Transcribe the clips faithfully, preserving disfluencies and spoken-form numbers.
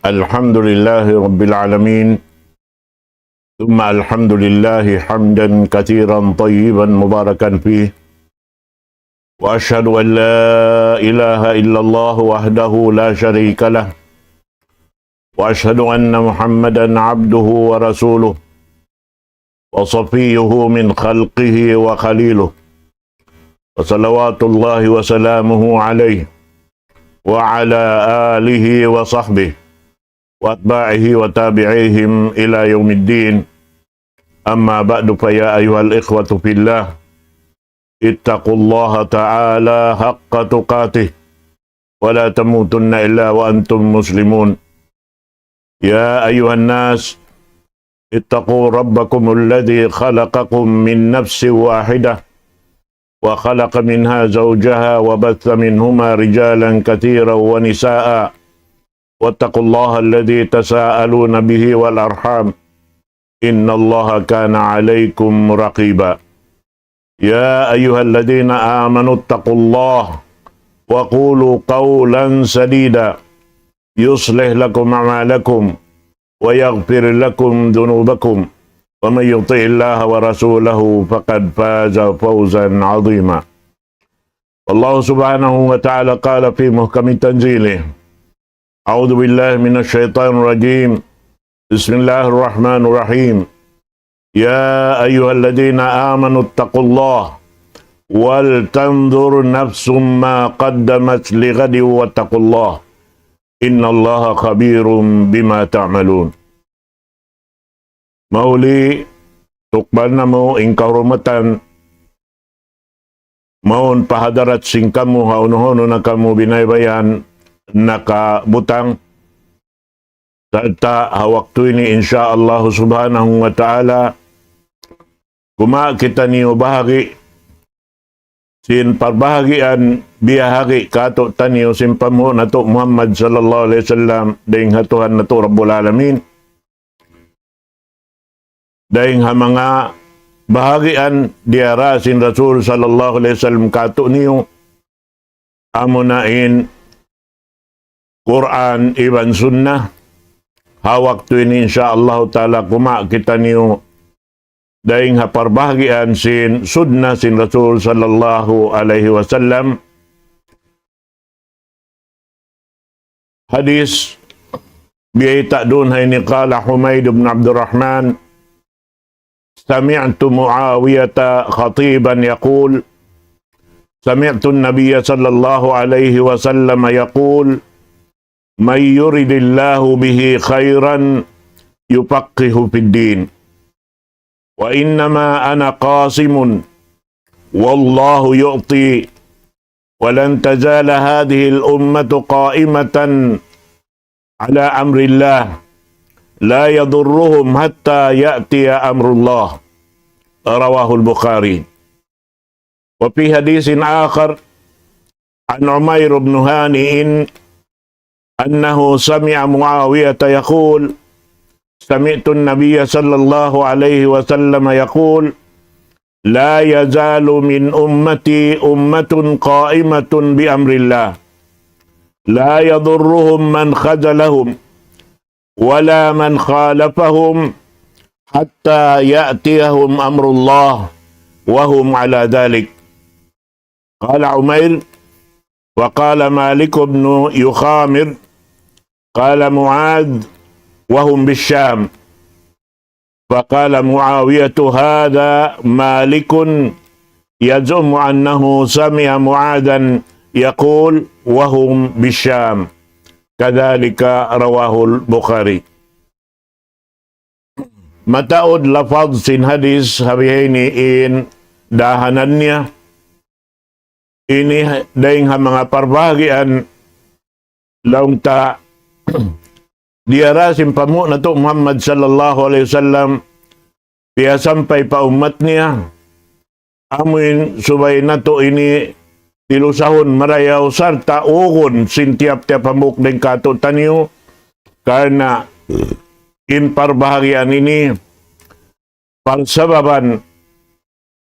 الحمد لله رب العالمين، ثم الحمد لله حمدا كثيرا طيبا مباركا فيه، وأشهد أن لا إله إلا الله وحده لا شريك له، وأشهد أن محمدا عبده ورسوله، وصفيه من خلقه وخليله، وصلوات الله وسلامه عليه وعلى آله وصحبه وأتباعه وتابعيهم إلى يوم الدين. أما بعد، فيا أيها الإخوة في الله، اتقوا الله تعالى حق تقاته ولا تموتن إلا وأنتم مسلمون. يا أيها الناس، اتقوا ربكم الذي خلقكم من نفس واحدة وخلق منها زوجها وبث منهما رجالا كثيرا ونساء، واتقوا الله الذي تساءلون به والأرحام، إن الله كان عليكم رقيبا. يا أيها الذين آمنوا اتقوا الله وقولوا قولا سديدا يصلح لكم أعمالكم ويغفر لكم ذنوبكم، ومن يطع الله ورسوله فقد فاز فوزا عظيما. الله سبحانه وتعالى قال في محكم تنزيله: أعوذ بالله من الشيطان الرجيم. بسم الله الرحمن الرحيم. يا أيها الذين آمنوا اتقوا الله ولتنظر نفس ما قدمت لغد واتقوا الله إن الله خبير بما تعملون. Mahuli, tukbal namu' in kahurmatan, mawn pa hadarat sin kamu, ha unu-unu na kamu binaybayan nakabutang, sarta' ha waktu ini, insya Allah subhanahu wa ta'ala, kuma' kitaniyu bahagi' sin parbahagian biyahagi' kātu'niyu sin panghu' natu' Muhammad sallallahu alayhi wasallam, dayn ha Tuhan natu' Rabbul Alamin, dayn ha manga bahagian diyara sin Rasul sallallahu alayhi wasallam kātu'niyu, amuna in Qur'an iban Sunnah. Ha waktu ini, insya Allah ta'ala, kuma' kitaniyu dayn ha parbahagian sin Sunnah sin Rasul sallallahu alayhi wasallam. Hadis biyayta' duun ha ini, قال حميد بن عبد الرحمن: سمعت معاوية خطيبا يقول: سمعت النبي صلى الله عليه وسلم يقول: من يرد الله به خيرا يفقهه في الدين. وإنما أنا قاسم والله يعطي، ولن تزال هذه الأمة قائمة على أمر الله لا يضرهم حتى يأتي أمر الله. رواه البخاري. وفي حديث آخر عن عمير بن هانئ أنه سمع معاوية يقول: سمعت النبي صلى الله عليه وسلم يقول: لا يزال من أمتي أمة قائمة بأمر الله لا يضرهم من خذلهم ولا من خالفهم حتى يأتيهم أمر الله وهم على ذلك. قال عمير: وقال مالك بن يخامر: قال معاذ وهم بالشام، فقال معاوية: هذا مالك يزعم أنه سمع معاذا يقول وهم بالشام. كذلك رواه البخاري. Mataud lafaz sin hadis ha bihaini in dahanan niya. Ini dayn ha manga parbahagian laung ta diyara sin panghu' natu' Muhammad sallallahu alayhi wasallam, piyasampay pa ummat niya. Amuin subay natu' ini tilusahun marayaw sarta' ugun sin tiyap-tiyap hambuuk dayn kātu'niyu, karna' in parbahagian ini parsababan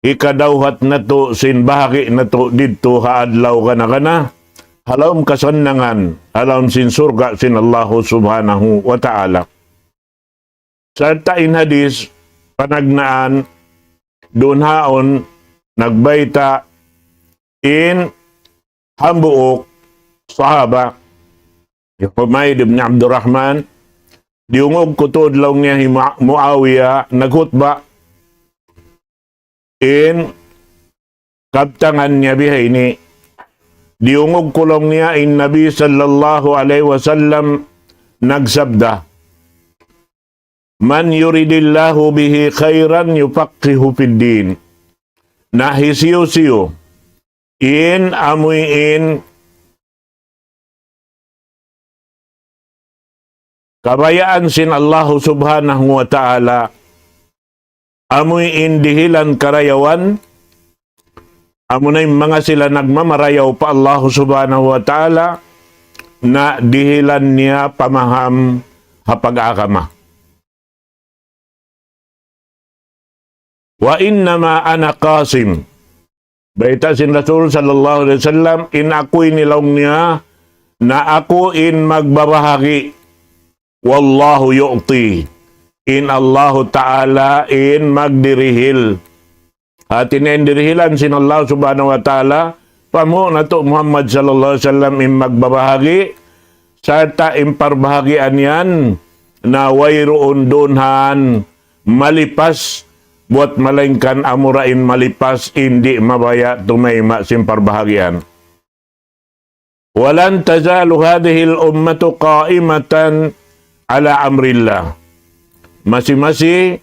hikadawhat natu' sin bahagi' natu' didtu ha adlaw gana-gana, ha lawm kasannangan, ha lawm sin surga' sin Allahu Subhanahu wa Ta'ala. Sarta' in hadith panagnaan duun haun nagbayta' in hambuuk sahaba, hi Humayd ibn Abdurrahman, diyungug ku tuud laung niya hi Mu-, Muawiya nagkhutba, in kabtangan niya bihaini, diyungug ku laung niya in Nabi sallallahu alayhi wasallam nagsabda, من يرد الله به خيرا يفقهه في الدين. Na hisiyu-siyu in amuin kabayaan sin Allahu Subhanahu wa Ta'ala, amuin dihilan karayawan, amuna in manga sila nagmamarayaw pa Allahu Subhanahu wa Ta'ala, na dihilan niya pamaham ha pag-agama. وإنما أنا قاسم. Bayta' sin Rasul sallallahu alayhi wasallam, in aku ini laung niya, na aku in magbabahagi. والله يعطي. In Allahu Ta'ala in magdirihil. Hati niya in dirihilan sin Allah Subhanahu wa Ta'ala, pa Muhammad natu' Muhammad sallallahu alayhi wasallam in magbabahagi, sarta' in parbahagian yan, na wayruun duun han malipas, buwat malaingkan amura in malipas, in di' mabaya' tumayma' sin parbahagian. ولن تزال هذه الأمة قائمة على أمر الله. Masi-masi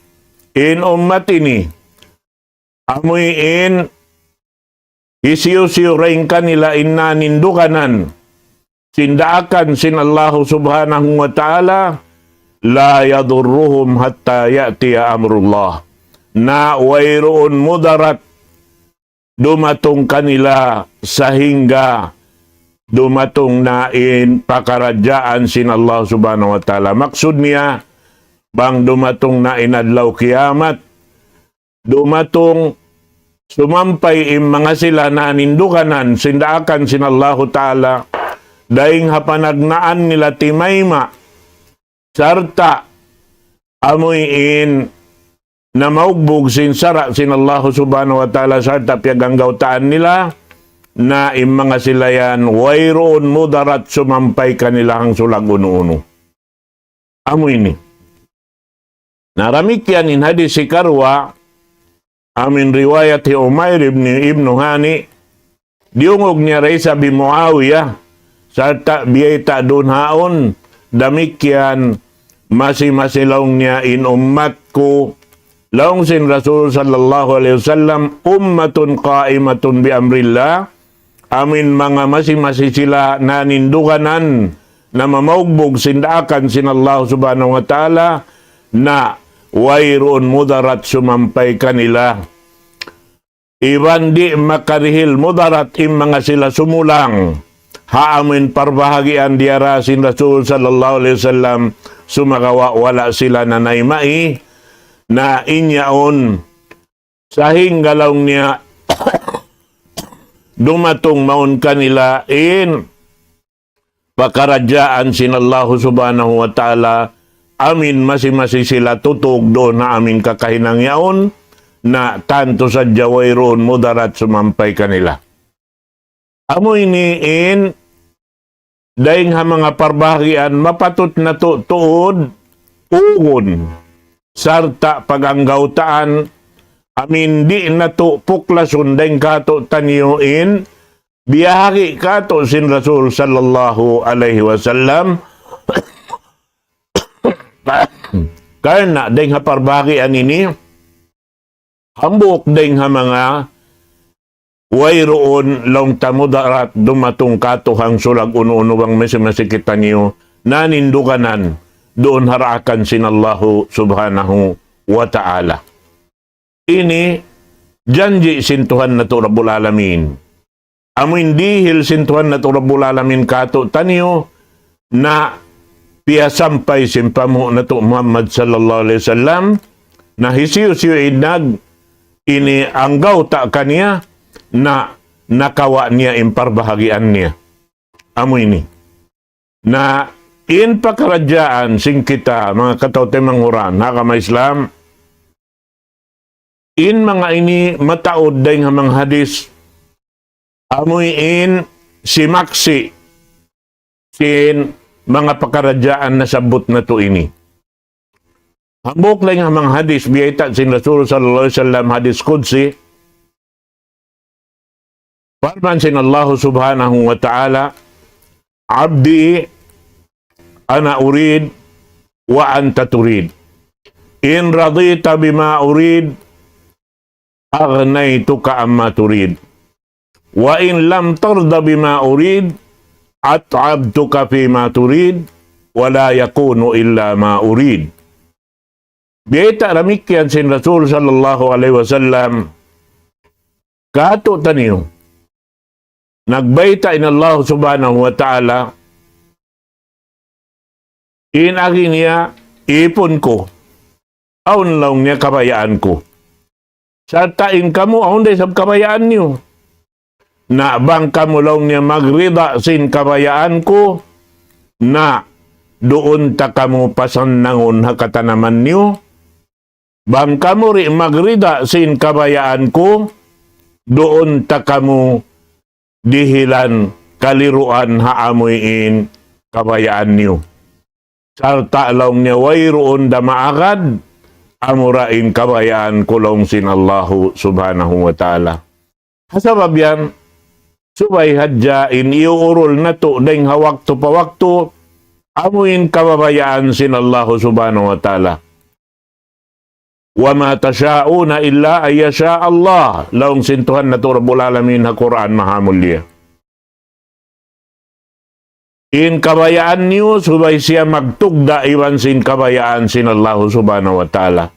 in ummat ini, amuin hisiyu-siyu dayn kanila in naninduganan sin daakan sin Allahu Subhanahu wa Ta'ala, لا يضرهم حتى يأتي أمر الله. Na wayruun mudarat dumatung kanila sahingga dumatung na in pakaradjaan sin Allah Subhanahu wa Ta'ala. Maksud niya, bang dumatung na in adlaw kiyamat, dumatung sumampay in manga sila naninduganan sin daakan sin Allahu Ta'ala, dayn ha panagnaan nila timayma', sarta' amuin namaugbug sin sara' sin Allahu Subhanahu wa Ta'ala sarta' piyaganggautaan nila, na in manga sila yan wayruun mudarat sumampay kanila hangsulag unu-unu. Amu ini. Na damikkiyan in hadis hikaruwa, amu in riwayat hi Umayr ibn, ibn Hani, diyungug niya da isab hi Muawiya, sarta' biyayta' duun haun, damikkiyan masi-masi laung niya in ummat ku, laung sin Rasul sallallahu alayhi wasallam, أمة قائمة بأمر الله, amu in manga masi-masi sila naninduganan, namamaugbug sin daakan sin Allah Subhanahu wa Ta'ala, na wayruun mudarat sumampay kanila. Iban di' makarihil mudarat in manga sila sumulang ha amu in parbahagian diyara sin Rasul sallallahu alayhi wasallam, sumagawa' wala' sila nanayma'i, na in yaun sahingga laung niya dumatung mawn kanila in pakaradjaan sin Allahu Subhanahu wa Ta'ala, amu in masi-masi sila tutug duun ha amu in kakahinang yaun, na tantu sadja wayruun mudarat sumampay kanila. Amu ini in dayn ha manga parbahagian mapatut natu' tuud ugun sarta' paganggautaan, amu in di' natu' puklasun dayn kātu'niyu in biyahagi kātu' sin Rasul sallallahu alayhi wasallam. Karna' dayn ha parbahagian ini, hambuuk dayn ha manga wayruun laung ta mudarat dumatung kātu' hangsulag unu-unu bang masi-masi kitaniyu naninduganan duun ha daakan sin Allahu Subhanahu wa Ta'ala. Ini janji' sin Tuhan natu' Rabbul Alamin. Amu in dihil sin Tuhan natu' Rabbul Alamin kātu'niyu na piyasampay sin panghu' natu' Muhammad sallallahu alayhi wasallam, na hisiyu-siyu in nag-, ini anggauta' kaniya, na nakawa' niya in parbahagian niya. amu ini. Na in pakaradjaan sin kita, manga kataw-taymanghuran ha agama Islam, in manga ini mataud dayn ha manga hadis, amu in simaksi' sin manga pakaradjaan nasabbut natu' ini. Hambuuk dayn ha manga hadis biyayta' sin Rasul sallallahu alayhi wasallam, hadis qudsi, parman sin Allah subhanahu wa ta'ala, عبدي أنا أريد وأنت تريد، إن رضيت بما أريد أغنيتك عما تريد، وإن لم ترض بما أريد أتعبتك فيما تريد، ولا يكون إلا ما أريد. Biyayta' damikkiyan sin Rasul sallallahu alayhi wasallam, katu'taniyu, nagbayta' in Allah subhanahu wa ta'ala, in agi niya ipun ku, awn laung niya kabayaan ku. Sarta' in kamu awn da isab kabayaan niyu. Na bang kamu laung niya magrida sin kabayaan ku, na duun ta kamu pasannangun ha katanaman niyu. Bang kamu di' magrida sin kabayaan ku, duun ta kamu dihilan kaliruan ha amuin kabayaan niyu. Sarta' laung niya wayruun da maagad, amura in kabayaan ku laung sin Allahu subhanahu wa ta'ala. Ha sabab yan, subay hadja in iyuurul natu' dayn ha waktu pa waktu, amuin kabayaan sin Allahu subhanahu wa ta'ala. وما تشاءون إلا أن يشاء الله. Laung sin Tuhan natu' Rabbul Alamin ha Qur'an Mahamulliya. In kabayaan niyu subay siya magtugda' iban sin kabayaan sin Allah subhanahu wa ta'ala.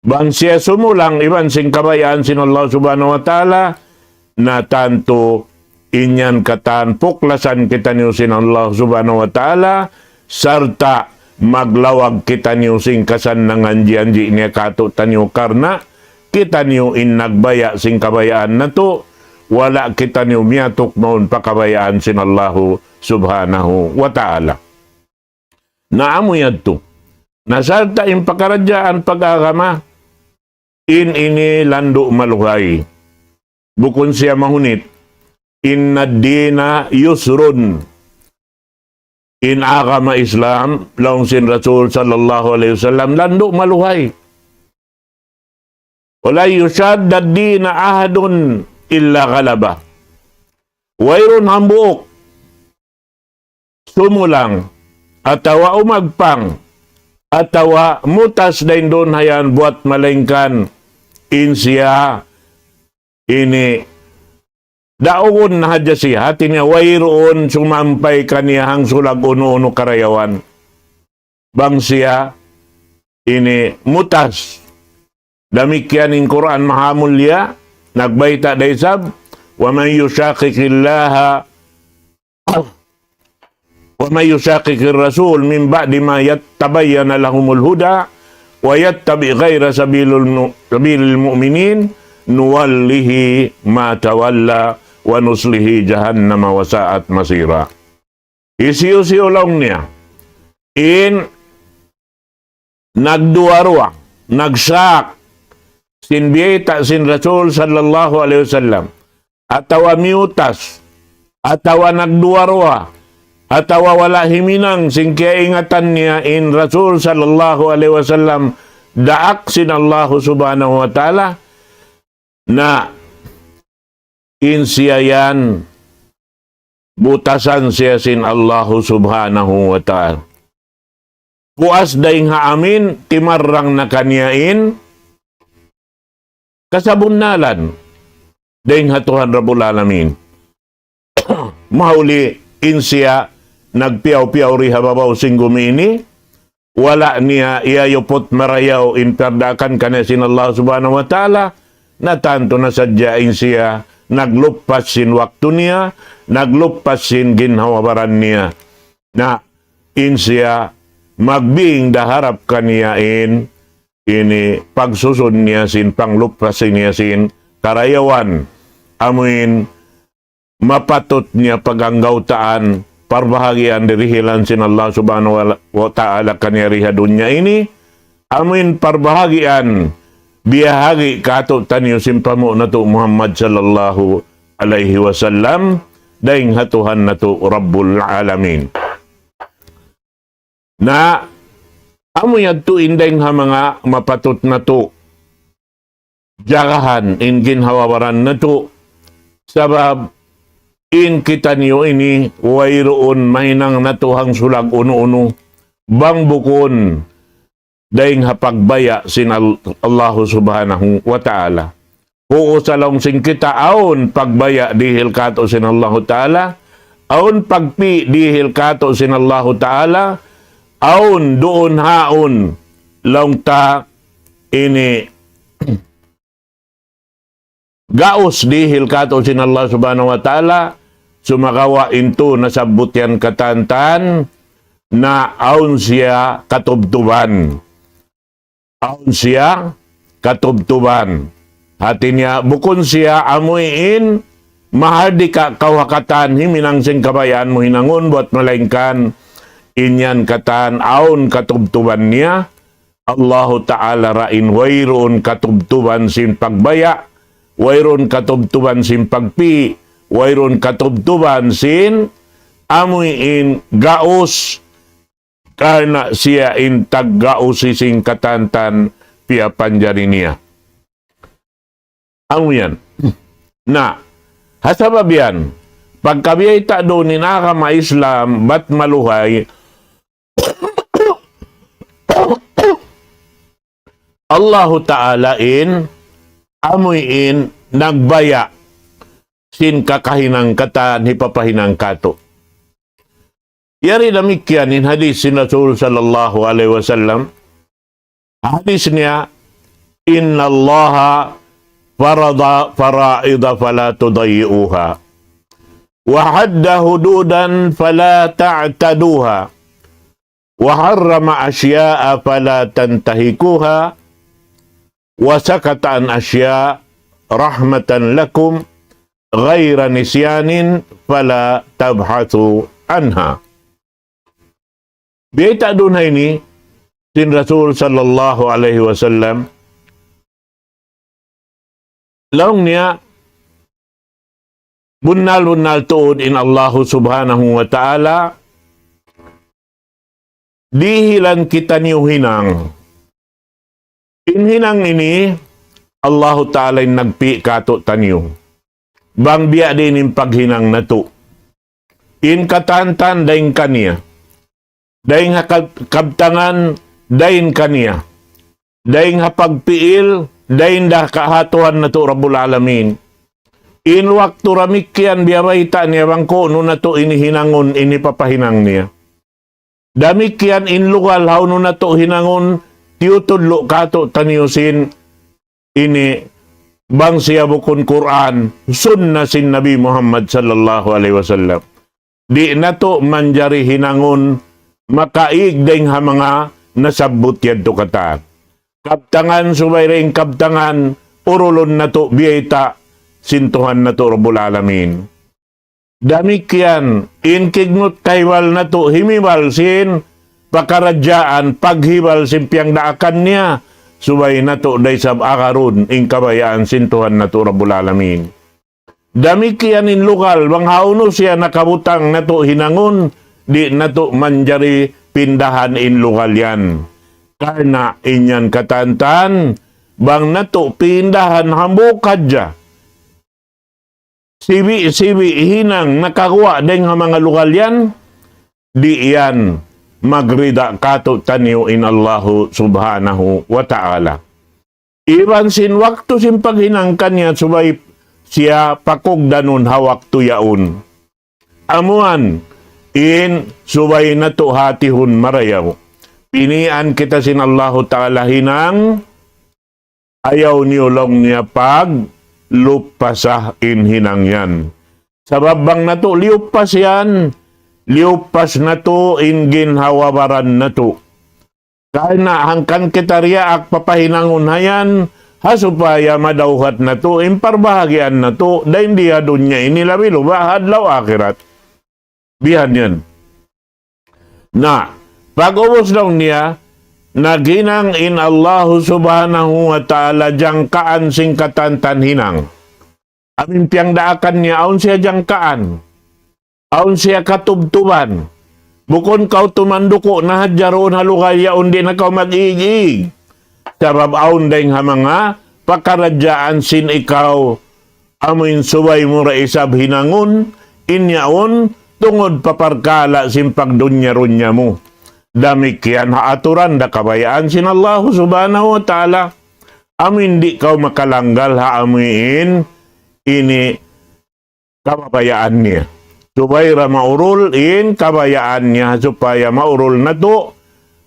Bang siya sumulang iban sin kabayaan sin Allah subhanahu wa ta'ala, na tantu in yan katan puklasan kitaniyu sin Allah subhanahu wa ta'ala, sarta' maglawag kitaniyu sin kasannangan jiyanji' niya katu'taniyu karna' kitaniyu in nagbaya' sin kabayaan natu', wala' kitaniyu miyatuk mawn pa kabayaan sin Allahu subhanahu wa ta'ala. Na amu yadtu. Na sarta' in pakaradjaan pag-agama, in ini landu' maluhay. Bukun siya mahunit. إن الدين يسر. In agama Islam, laung sin Rasul sallallahu alayhi wasallam, landu' maluhay. ولن يشاد الدين أحد إلا غلبه. Wayruun hambuuk sumulang, atawa umagpang, atawa mutas dayn duun ha yan buwat malaingkan in siya ini daugun na hadja siya, hati niya wayruun sumampay kaniya hangsulag unu-unu karayawan. Bang siya ini mutas. Damikkiyan in Qur'an Mahamulliya, nagbayta' da isab, ومن يشاقق الله ومن يشاقق الرسول من بعد ما يتبين لهم الهدى ويتبع غير سبيل الم-، سبيل المؤمنين نوله ما تولى ونصله جهنم وساءت مصيرا. Hisiyu-siyu laung niya in nagduwa-ruwa, nagshaq sin biyayta' sin Rasul sallallahu alayhi wasallam, atawa miyutas, atawa nagduwa-ruwa, atawa wala' himinang sin kiyaingatan niya in Rasul sallallahu alayhi wasallam, daak sin Allahu subhanahu wa ta'ala, na in siya yan butasan siya sin Allahu subhanahu wa ta'ala. Puas dayng ha amin, timarrang na kaniya in kasabunnalan dayng ha Tuhan Rabbul Alamin. Mahuli in siya nagpiyaw-piyaw di ha babaw sin gumi ini, wala' niya iyayuput marayaw in piyagdaakan kaniya sin Allah subhanahu wa ta'ala, na tantu na sadja in siya nagluppas sin waktu niya, nagluppas sin ginhawa-baran niya. Na in siya magbing da harap kaniya in ini pagsusun niya sin pangluppas niya sin karayawan. Amuin mapatut niya paganggawtaan parbahagian dirihilan sin Allah Subhanahu wa, wa Ta'ala kaniya di ha dunya ini, amuin parbahagian biyahagi' kātu'niyu sin panghu' natu' Muhammad sallallahu alayhi wasallam, dayn ha Tuhan natu' Rabbul Alamin. Na, amu yadtu in dayn ha manga mapatut natu' jagahan in ginhawa-baran natu'. Sabab in kitaniyu ini wayruun mahinang natu' hangsulag unu-unu bang bukun dayn ha pagbaya' sin Al-, Allahu Subhanahu wa Ta'ala. Uu, sa laung sin kita awn pagbaya' dihil kātu' sin Allahu Ta'ala, awn pagpi' dihil kātu' sin Allahu Ta'ala, awn duun haun laung ta ini gaus dihil kātu' sin Allah Subhanahu wa Ta'ala, sumagawa' in tu nasabbut yan katan-katan na awn siya katubtuban. Awn siya katubtuban. Hati niya, bukun siya amuin mahardika kaw ha katan himinang sin kabayaan mu hinangun buwat malaingkan in yan katan awn katubtuban niya. Allahu Ta'ala ra in wayruun katubtuban sin pagbaya', wayruun katubtuban sin pagpi', wayruun katubtuban sin amuin gaus, karna' siya in taggausi sin katan-katan piyapanjari niya. Amu yan. Na, ha sabab yan, pagka biyayta' duun in agama Islam, bat maluhay, Allahu Ta'ala in, amuin nagbaya' sin kakahinang katan hipapahinang kātu'. Yari damikkiyan in hadis sin Rasul sallallahu alayhi wasallam. Hadis niya, إن الله فرض فرائض فلا تضيعوها، وحد حدودا فلا تعتدوها، وحرم أشياء فلا تنتهكوها، وسكت عن أشياء رحمة لكم غير نسيان فلا تبحثوا عنها. Biyayta' duun ha ini, sin Rasul sallallahu alayhi wasallam, laung niya, bunnal-bunnal tuud in Allahu Subhanahu wa Ta'ala, dihilan kitaniyu hinang. In hinang ini, Allahu Ta'ala in nagpi' kātu'niyu. Bang biya' diin in paghinang natu'. In katan-katan dayn kaniya. Dayn ha kab-, kabtangan dayn kaniya. Dayn ha pagpi'il, dayn da ka ha Tuhan natu' Rabbul Alamin. In waktu damikkiyan biyabayta' niya bang ku'nu natu' ini hinangun, ini papahinang niya. Damikkiyan in lugal hawnu natu' hinangun, tiyutudlu' kātu'niyu sin ini bang siya bukun Qur'an, sunna sin Nabi Muhammad sallallahu alayhi wasallam. Di' natu' manjari hinangun makaig dayn ha manga nasabbut yadtu katan. Kabtangan subay dayn kabtangan, urulun natu' biyayta' sin Tuhan natu' Rabbul Alamin. Damikkiyan, in kignut kahibal natu' himibal sin pakaradjaan paghibal sin piyagdaakan niya, subay natu' da isab agarun in kabayaan sin Tuhan natu' Rabbul Alamin. Damikkiyan in lugal, bang hawnu siya nakabutang natu' hinangun, di' natu' manjari pindahan in lugal yan. Karna' in yan katan-katan, bang natu' pindahan hambuuk hadja. Sibi'-sibi' hinang nakaguwa' dayn ha manga lugal yan, di' yan magrida kātu'niyu in Allahu Subhanahu wa Ta'ala. Iban sin waktu sin paghinang kaniya subay siya pakugdanun ha waktu yaun. Amuan in subay natu' hatihun marayaw. Pinian kita sin Allahu Ta'ala hinang, ayaw niyu laung niya pagluppasa in hinang yan. Sabab bang natu' liyuppas yan, liyuppas natu' in ginhawa-baran natu'. Karna' hangkan kita diyaak papahinangun ha yan, ha supaya madawhat natu' in parbahagian natu', dayn di ha dunya ini labi luba' ha adlaw akhirat. Bihan yan. Na, pag'ubus daw niya, naghinang in Allahu Subhanahu wa Ta'ala jangkaan sin katantan hinang. Amu in piyangdaakan niya, awn siya jangkaan. Awn siya katubtuban. Bukun kaw tumanduku' na hadja duun ha lugal yaun, di' na kaw mag-iig-iig. Sabab awn dayng ha manga pakaradjaan sin ikaw, amu in subay mu da isab hinangun, in yaun, tungud pa parkala' sin pagdunya-dunya mu. Damikkiyan ha aturan da kabayaan sin Allahu Subhanahu wa Ta'ala. Amu in di' kaw makalanggal ha amu in ini kabayaan niya. Subay da maurul in kabayaan niya, supaya maurul natu',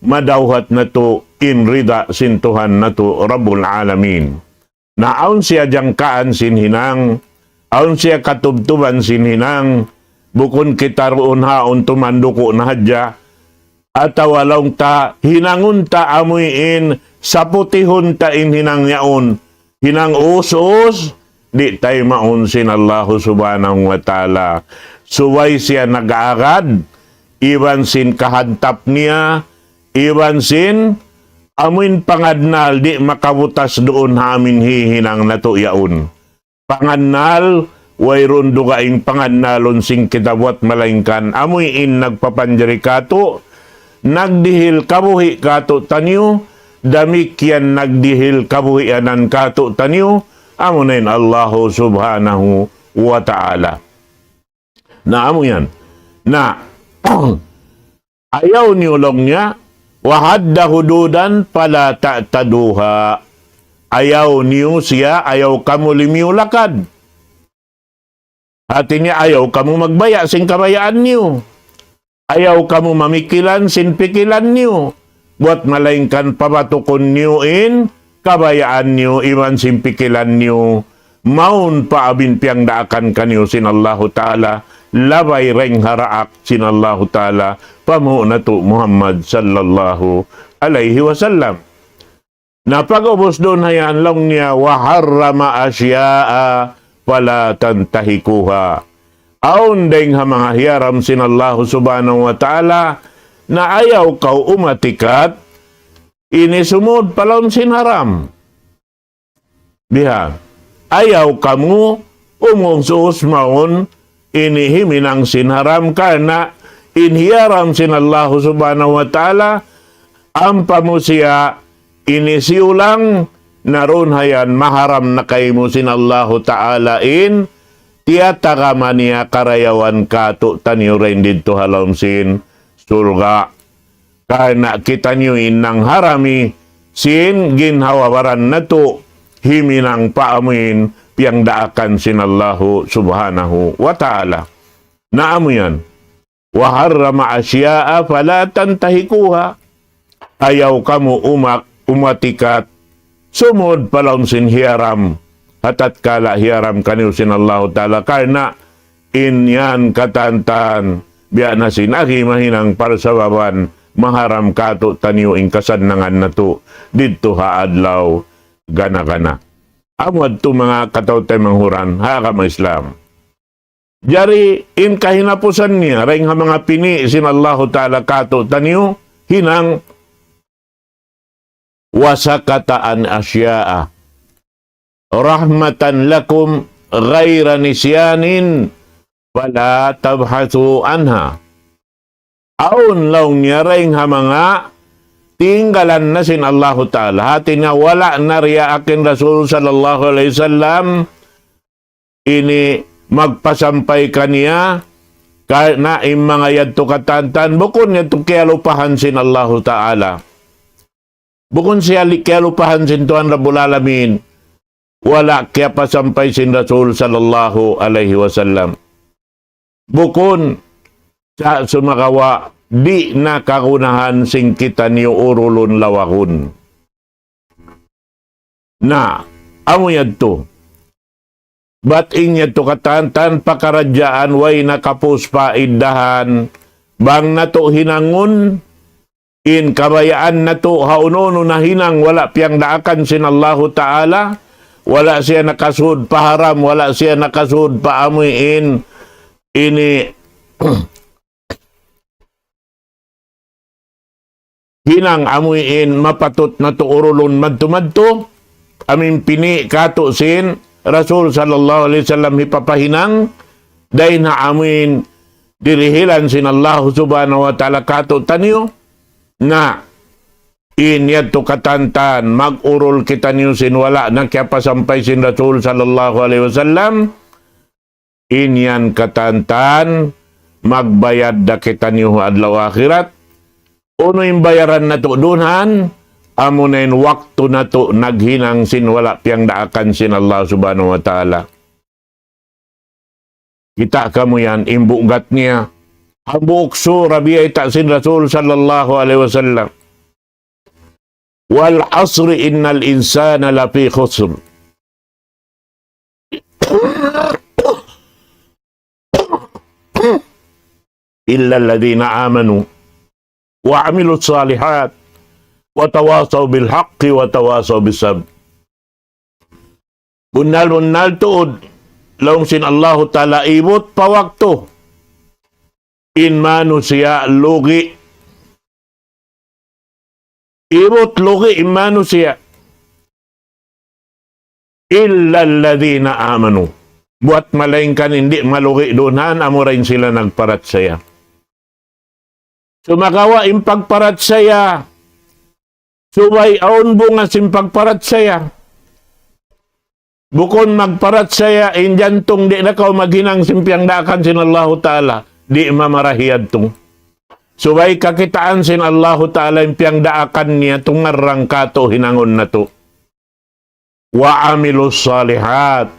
madawhat natu' in rida sin Tuhan natu' Rabbul Alamin. Na awn siya jangkaan sin hinang, awn siya katubtuban sin hinang, bukun kita duun ha yaun tumanduku' na hadja, atawa laung ta hinangun ta amu in saputihun ta in hinang yaun, hinang us-us, di' taymaun sin Allahu Subhanahu wa Ta'ala. Subay siya nag-aagad, iban sin kahantap niya, iban sin amu in pangannal di' makabutas duun ha amu in hihinang natu' yaun. Pangannal, wayruun dugaing pangannalun sin kita buat malaingkan amu in nagpapanjari kātu', nagdihil kabuhi' kātu'niyu, damikkiyan nagdihil kabuhianan kātu'niyu, amu na in Allahu Subhanahu wa Ta'ala. Na amu yan. Na, ayaw niyu laung niya, وحد حدودا فلا تعتدوها. Ayaw niyu siya, ayaw kamu limiyu lakad. Hati niya, ayaw kamu magbaya' sin kabayaan niyu. Ayaw kamu mamikilan sin pikilan niyu. Buat malaingkan pabatukun niyu in kabayaan niyu iban sin pikilan niyu. Mawn pa amu in piyangdaakan kaniyu sin Allahu Ta'ala, labay dayng ha daak sin Allahu Ta'ala, pa Nabi natu' Muhammad sallallahu alayhi wasallam. Na pag'ubus duun ha yan laung niya, وحرم أشياء فلا تنتهكوها. Awn dayng ha manga hiyaram sin Allahu Subhanahu wa Ta'ala, na ayaw kaw umatikat, ini sumud pa lawm sin haram. Biha'. Ayaw kamu umus-us mawn ini himinang sin haram karna' in hiyaram sin Allahu Subhanahu wa Ta'ala, ampa mu siya ini siyulang, na duun ha yan maharam na kaymu sin Allahu Ta'ala in tiyatagama niya karayawan kātu'niyu dayn didtu ha lawm sin surga'. Karna' kitaniyu in nangharami sin ginhawa-baran natu', himinang pa amu in piyangdaakan sin Allahu Subhanahu wa Ta'ala. Na amu yan. وحرم أشياء فلا تنتهكوها. Ayaw kamu umak-, umatikat, sumud pa lawm sin hiyaram, ha tatkala hiyaram kaniyu sin Allahu Ta'ala, karna' in yan katantan, biya' na sin agi mahinang parsababan, maharam kātu'niyu in kasannangan natu', didtu ha adlaw gana-gana. Amu yadtu manga kataw-taymanghuran, ha agama Islam. Jari in kahinapusan niya, dayng ha manga pini' sin Allahu Ta'ala kātu'niyu, hinang وسكت عن أشياء رحمة لكم غير نسيان فلا تبحثوا عنها. Awn laung niya dayng ha manga tinggalan na sin Allahu Ta'ala. Hati niya wala' na diyaakan Rasul sallallahu alayhi wasallam ini magpasampay kaniya, karna' in manga yadtu katantan, bukun yadtu kiyalupahan sin Allahu Ta'ala. Bukun siya li-, kiyalupahan sin Tuhan Rabbul Alamin. Wala' kiyapasampay sin Rasul sallallahu alayhi wasallam. Bukun sa sumagawa' di' na kagunahan sin kitaniyu urulun lawagun. Na, amu yadtu. Bat in yadtu katantan pakaradjaan way nakapus pa iddahan, bang natu' hinangun, in kabayaan natu' ha unu-unu nahinang wala' piyangdaakan sin Allahu Ta'ala, wala' siya nakasud pa haram, wala' siya nakasud pa amu in ini hinang amuin mapatut natu' urulun madtu-madtu, amuin pini' katu' sin Rasul sallallahu alayhi wasallam hipapahinang, dayn ha amuin dirihilan sin Allah subhanahu wa ta'ala katu' taniyu, na in yadtu katantan mag-urul kitaniyu sin wala' na kiyapasampay sin Rasul sallallahu alayhi wasallam, in yan katantan magbayad da kitaniyu ha adlaw akhirat. Unu in bayaran natu' dunhan? Amuna in waktu natu' naghinang sin wala' piyangdaakan sin Allah subhanahu wa ta'ala. Kita' kamu yan, in bugat niya. Hambuuk sura biyayta' sin Rasul sallallahu alayhi wasallam. والعصر إن الإنسان لفي خسر إلا الذين آمنوا وعملوا الصالحات وتواصوا بالحق وتواصوا بالصبر. Bunnal-bunnal tuud, laung sin Allahu Ta'ala, ibut pa waktu in manusiya' lugi'. Ibut lugi' in manusiya'. إلا الذين آمنوا. Buwat malaingkan in di' malugi' dunhan, amura in sila nagparachaya. Sumagawa' in pagparachaya, subay awn bunga sin pagparachaya. Bukun magparachaya in jantung di' na kaw maghinang sin piyangdaakan sin Allahu Ta'ala, di' mamarahi yadtu. Subay kakitaan sin Allahu Ta'ala in piyangdaakan niya tungarang katu' hinangun natu'. وعملوا الصالحات.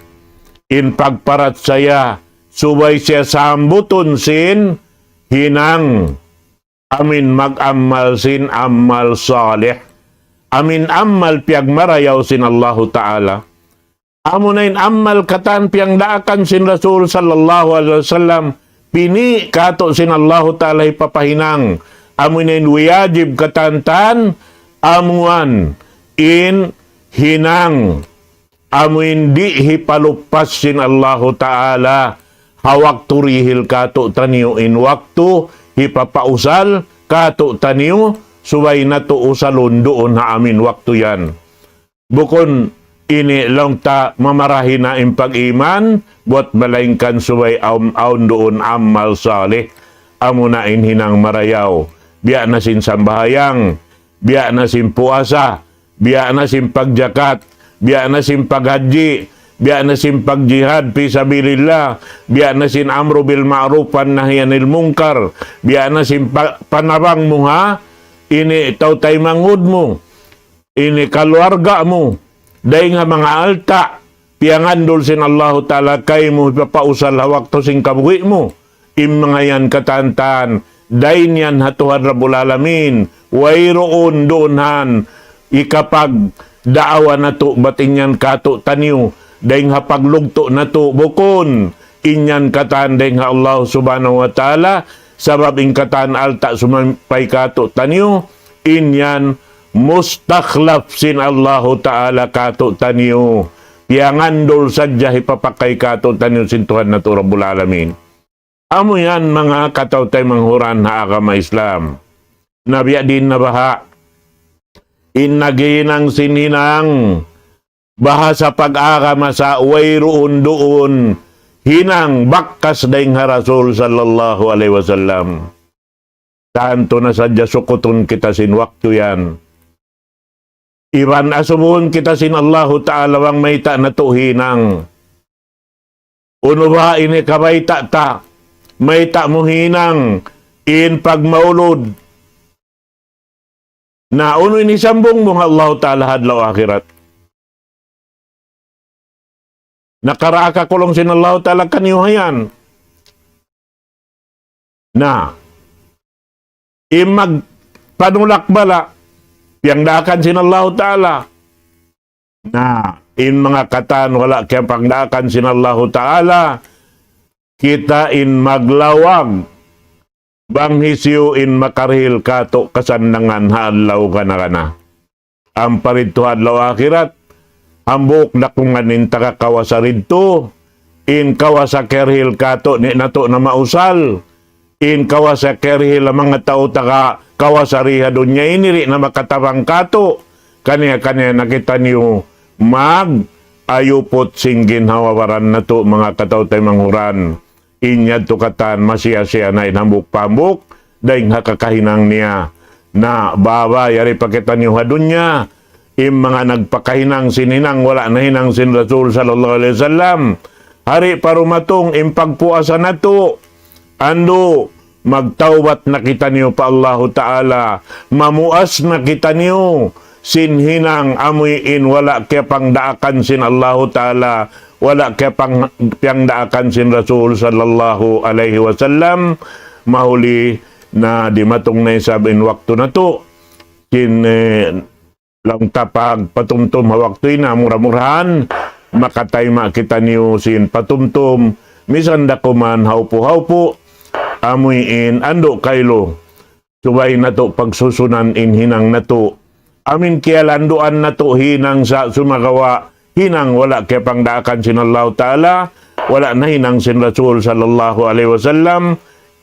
In pagparachaya, subay siya sambutun sin hinang. Amuin mag-amal sin amal salih. Amuin amal piyagmarayaw sin Allahu Ta'ala. Amuna in amal katan piyangdaakan sin Rasul sallallahu alayhi wasallam, pini' katu' sin Allahu Ta'ala hipapahinang. Amuna in wiyajib katantan, amuan in hinang. Amuin di' hipaluppas sin Allahu Ta'ala ha waktu rihil katu' taniyu in waktu hipapausal katu' taniyu, subay natu' usalun duun ha amuin waktu yan. Bukun ini laung ta mamarahi na in pag-iman, buwat malaingkan subay awn, awn duun amal salih, amuna in hinang marayaw. Biya' na sin sambahayang, biya' na sin puasa, biya' na sin pagjakat, biya' na sin paghajji, biya' na sin pagjihad fi sabilillah, biya' na sin amru bil ma'ruf wan nahyi anil munkar, biya' na sin pa-, panabang mu ha ini tau taymanghud mu, ini kaluarga mu, dayn ha manga alta', piyangandul sin Allahu Ta'ala kaymu hipapausal ha waktu sin kabuhi' mu. In manga yan katantan, dayn yan ha Tuhan Rabbul Alamin, wayruun duun han, ikapagdaawa natu' bat in yan katu' taniyu, dayn ha paglugtu' natu' bukun, in yan katan dayn ha Allah Subhanahu wa Ta'ala, sabab in katan alta' sumampay katu' taniyu, in yan mustakhlaf sin Allahu Ta'ala katu' taniyu. Piyangandul sadja hipapakay katu' taniyu sin Tuhan natu' Rabbul Alamin. Amu yan manga kataw-taymanghuran ha agama Islam. Na biya' diin na baha'. In naghinang sin hinang bahasa pag-agama sa wayruun duun hinang bakas dayn ha Rasul sallallahu alayhi wasallam. Tantu na sadja sukutun kita sin waktu yan. Iban asubuhun kita sin Allahu Ta'ala bang mayta' natu' hinang. Unu ba ini kabayta' ta? Mayta' mu hinang in pagmaulud? Na unu in isambung mu ha Allahu Ta'ala ha adlaw akhirat? Nakaraak aku laung sin Allahu Ta'ala kaniyu ha yan. Na, in magpanulak bala', piyangdaakan sin Allahu Ta'ala. Na, in manga katan wala' kiyapangdaakan sin Allahu Ta'ala, kita in maglawag, bang hisiyu in makarihil katu' kasannangan ha adlaw kana-kana. Ampa didtu ha adlaw akhirat, hambuuk dakungan in taga kawasa didtu, in kawasa kiyarihil katu' di' natu' na mausal, in kawasa kiyarihil ha manga tau taga kawasa di ha dunya ini, di' na makatabang kātu', kaniya-kaniya na kitaniyu mag-ayuput sin ginhawa-baran natu', manga kataw-taymanghuran. In yadtu katan masiya-siya na in hambuuk pa hambuuk, dayng ha kakahinang niya. Na baba yari pa kitaniyu ha dunya, in manga nagpakahinang sin hinang wala' nahinang sin Rasul sallallahu alayhi wasallam. Hari pa dumatung in pagpuasa natu', andu', magtawbat na kitaniyu pa Allahu Ta'ala, mamuas na kitaniyu sin hinang amuin wala' kiyapangdaakan sin Allahu Ta'ala, wala' kiyapang-, piyangdaakan sin Rasul sallallahu alayhi wasallam, mahuli na dimatung na isab in waktu natu', kin, eh, laung ta pagpatumtum ha waktu ini, mura-murahan, makatayma' kitaniyu sin patumtum, misan da kuman hawpu'-hawpu', amuin andu' kaylu, subay natu' pagsusunan in hinang natu'. Amuin kiyalanduan natu' hinang sa sumagawa', hinang wala' kiyapangdaakan sin Allahu Ta'ala, wala' nahinang sin Rasul sallallahu alayhi wasallam,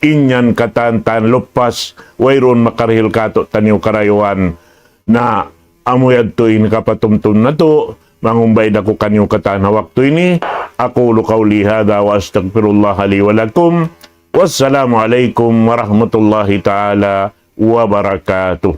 in yan katan-katan lupas, wayruun makarihil kātu'niyu karayuan. Na amu yadtu in kapatumtum natu', mangumbay da aku kaniyu katan ha waktu ini. أقول قولي هذا وأستغفر الله لي ولكم. والسلام عليكم ورحمة الله تعالى وبركاته.